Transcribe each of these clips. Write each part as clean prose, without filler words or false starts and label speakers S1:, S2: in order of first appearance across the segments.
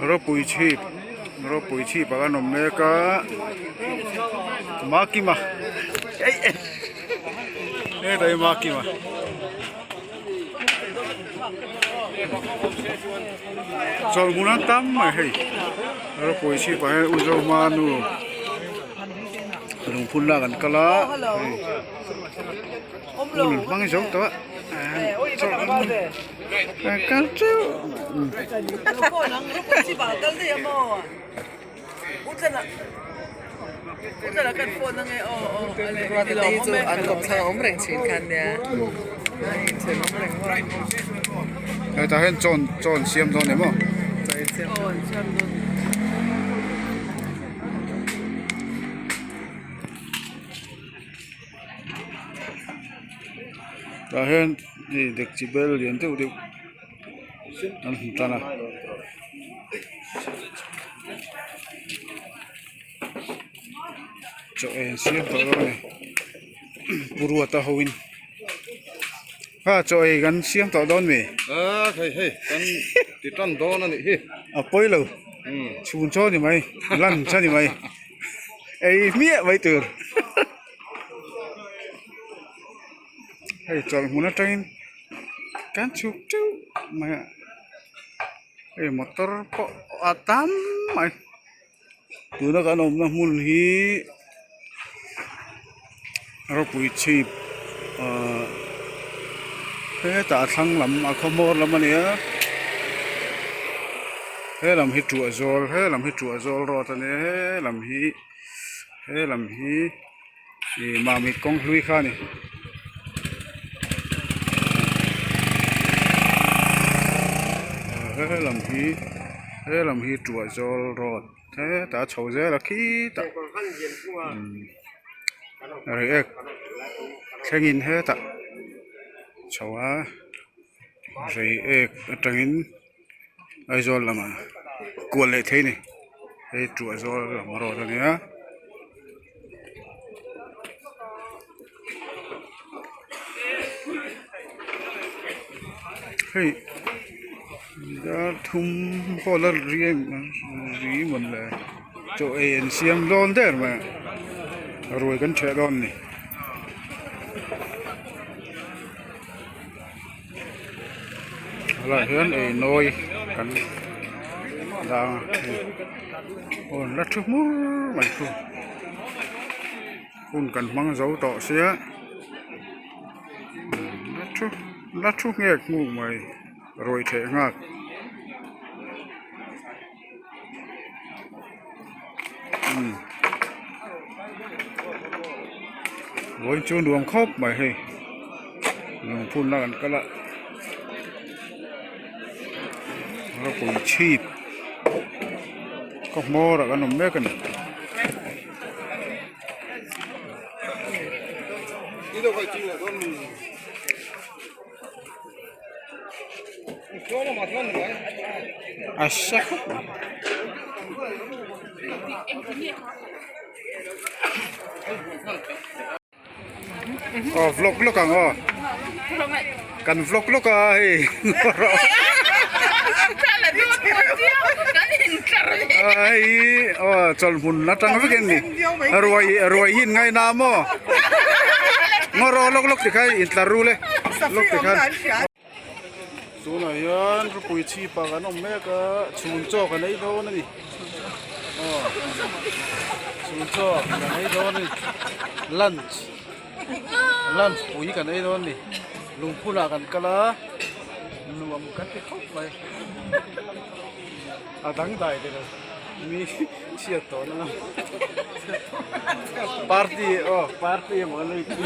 S1: Ropui chhip ropui chhip ah an awm mek a Makima eih hetah hi Makima. Chawlh hmun a tam mai hei ropui chhip ah hian u Zohma nu lungphun lak an kal a hei hun an hmang zo tawh a chawlh hmun an kal teuh. Hetah hian chawn chawn siam dawn em aw. Tah hian hei dekchi bel lian deuh deuh an hmu tan a. Chaw ei an siam tawh dawn a ni Pu Ruata ho in kha chaw ei kan siam tawh dawn mi?
S2: A hei hei kan ti tan dawn a nih hi.
S1: A pawi lo chhun chaw ni mai lunch a ni mai ei hmiah mai tur. Hei chawlh hmun atangin kan chhuk teuh mai a hei motor pawh a tam mai tuna kan awmna hmun hi ropui chhip ahh hetah a thlang lam a khaw hmawr lam a ni a he lam hi tuah zawl he lam hi tuah zawl road a ni a he lam hi he lam hi. Ih mamit kawng hlui kha a ni he lam hi he lam hi tuah zawl road hetah a chho zel a khitah reiek thlengin hetah chho a reiek atangin Aizawl lamah kual leh thei a ni hei tuah zawl lam road a nia. Hei dar thum pawh la ri em ri mawn le chaw ei an siam dawn der mai a ruai kan ṭheh dawn a ni. Helaiah hian ei nawi kan dang a hei aw an la thu hmur mai chu hun kan hmang zo tawh sia la thu la thu nghek hmuh mai ruai theh nghak. Vawiin chu nuam khawp mai hei lungphun la kan kal a ropui chhip khaw hmawr ah kan awm mek a ni. A sa khawp mai aw vlog lawk ang aw kan vlog lawk a hei hei aw chawlhmun atang vek em ni ruai ruai hi in ngaina maw ngaw rawh lawk lawk tikha intlar ru le. Lawk te khan tunah hian ropui chhip ah kan awm mek a chhun chaw kan ei dawn a ni aw chhun chaw kan ei dawn a ni lunch lunch pui kan ei dawn a ni lungphun ah kan kal a nuam kan ti khawp mai a dangdai te lo mi chhiat tawh na party aw party emaw an lo inti.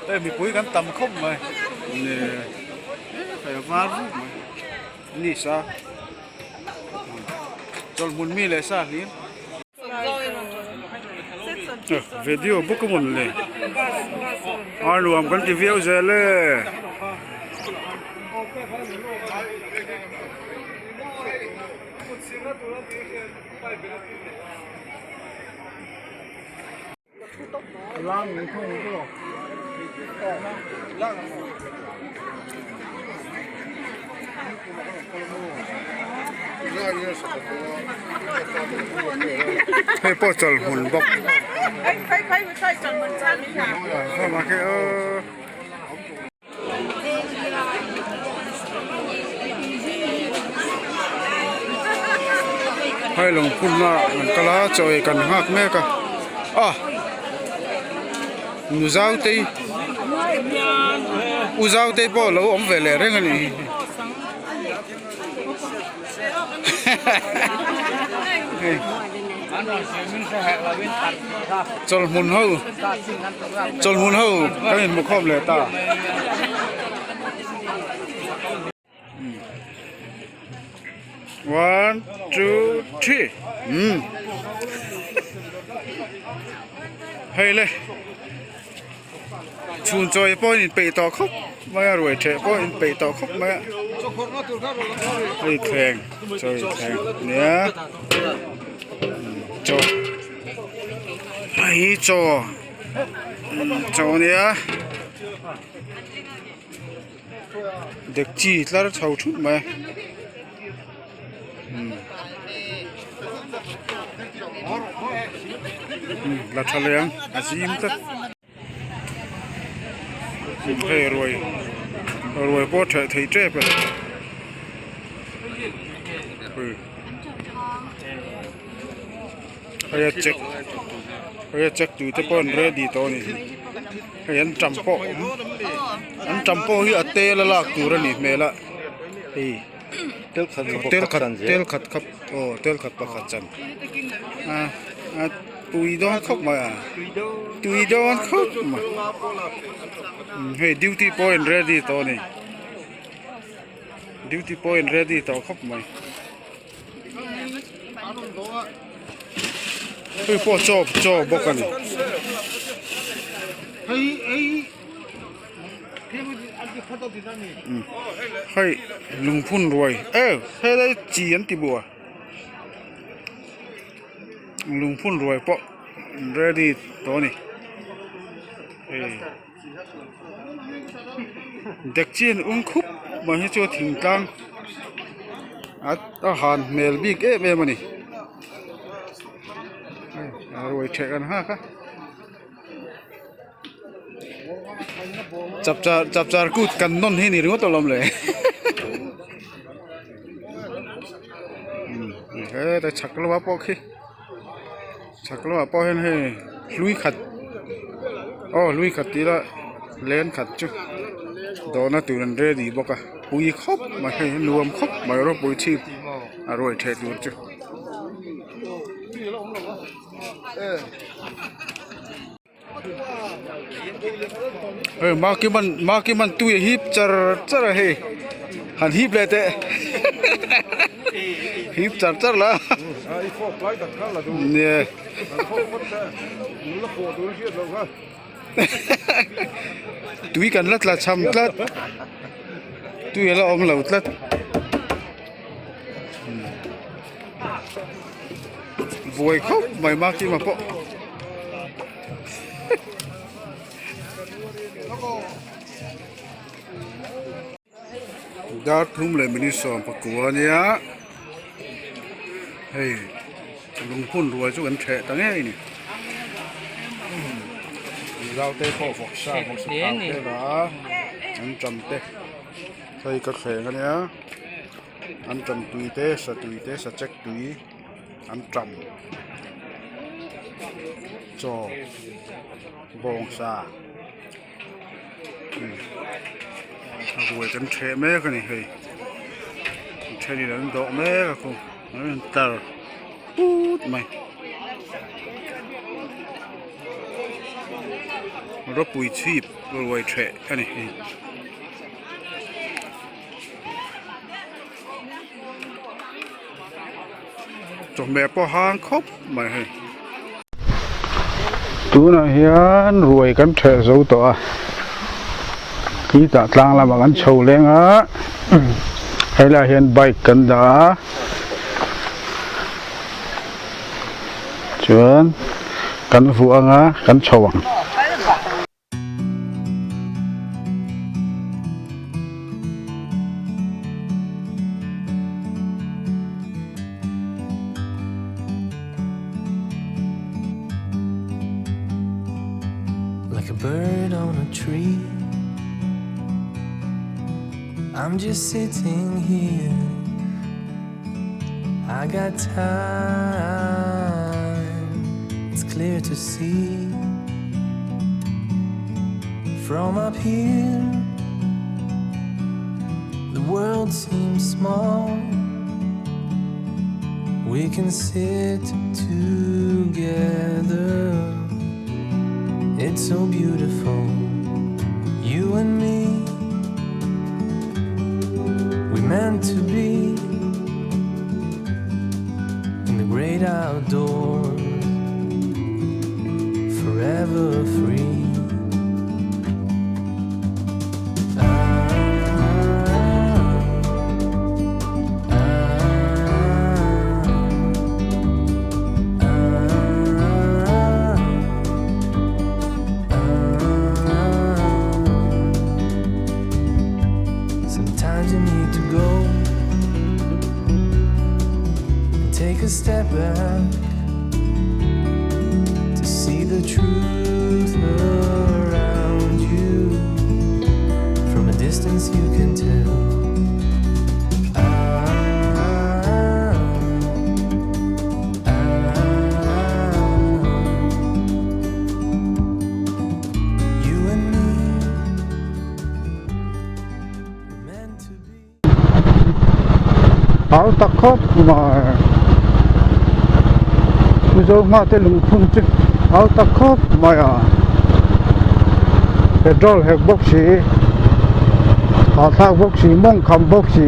S1: Hei mipui kan tam khawp mai nge hei a var vuk mai ni sa chawlhmun mi leh sa hlim video bawk a mawn le a nuam kan ti viau zel e. Hei pawh chawlhmun bawk. Hei lungphunna an kal a chaw ei kan nghak mek a ah nu zautei u zautei pawh alo awm ve leh reng a nih hi chawlhmun ho chawlhmun ho kan inhmu khawm leh ta. One two three umm hei le chhun chawi pawh in peih tawh khawp mai a ruai theh pawh in peih tawh khawp mai a hei thleng chawi thleng nia chaw hei chaw chaw nia. Dekchi tlar chho thut mai a umm la tha leh ang a zim tlat hei ruai ruai pawh a ṭheh thei ṭep e hei a check hei a check tute pawh an ready tawh a ni. Hei an tam pawh awm an tam pawh hi a tel a lak tur a nih hmel a hei tel khat tel khat kha aw tel khat pakhat chan a a tui dawn khawp mai a tui dawn khawp mai hei duty pawh in ready tawh a ni duty pawh in ready tawh khawp mai. Hei pawh chaw chaw bawk a ni. Hei lungphun ruai e helai chi an ti bawk a lungphun ruai pawh ready tawh a ni hei dekchi an ung khup mai hi chu thingtlang a han hmel bik em em a ni a ruai theh kan nghak a chapchar chapchar kut kan nawn hi ni ringawt alawm le hetlai chhak lamah pawh khi. Chhak lamah pawh hian hei hlui khat aw hlui khat tih lah len khat chu dawhna tur an ready bawk a pui khawp mai hei nuam khawp mai ropui chhip a ruai theh tur chu. Hei makiman makiman tui a hip char char a hei han hip leh teh hip char char la nia tui kan la tla cham tlat tui a la awm lo tlat. Buai khawp mai Makima pawh. Dar thum leh minute 19 a nia hei lungphun ruai chu kan theh ta ngei a ni. Zau te pawh vawksa vawksa thau te la a an ṭam te hei ka thleng a nia. An ṭam tui te sa tui te sa chek tui an ṭam chaw bawng sa a ruai kan ṭheh mek a ni hei a ṭhenin an dawh mek a khu an rawn tlar put mai rawpui chhip ruai ṭheh a ni hei. Chawhmeh pawh hang khawp mai hei. Tunah hian ruai kan ṭheh zo tawh a, khitah tlang lamah kan chho leng a, helaiah hian bike kan dah a, chuan kan vuah ang a, kan chho ang.
S3: bird on a tree. I'm just sitting here. I got time. It's clear to see. From up here, the world seems small. We can sit together. It's so beautiful, you and me. We meant to be in the great outdoors, forever free. Sometimes you need to go and take a step back to see the truth around you. From a distance, you can tell. Ah, ah, you and me, we're meant to be.
S1: Hau tak khawp mai Mizo hma te lungphun chu hau tak khawp mai a petrol hek bawk si hahthlak bawk si mawng kham bawk si.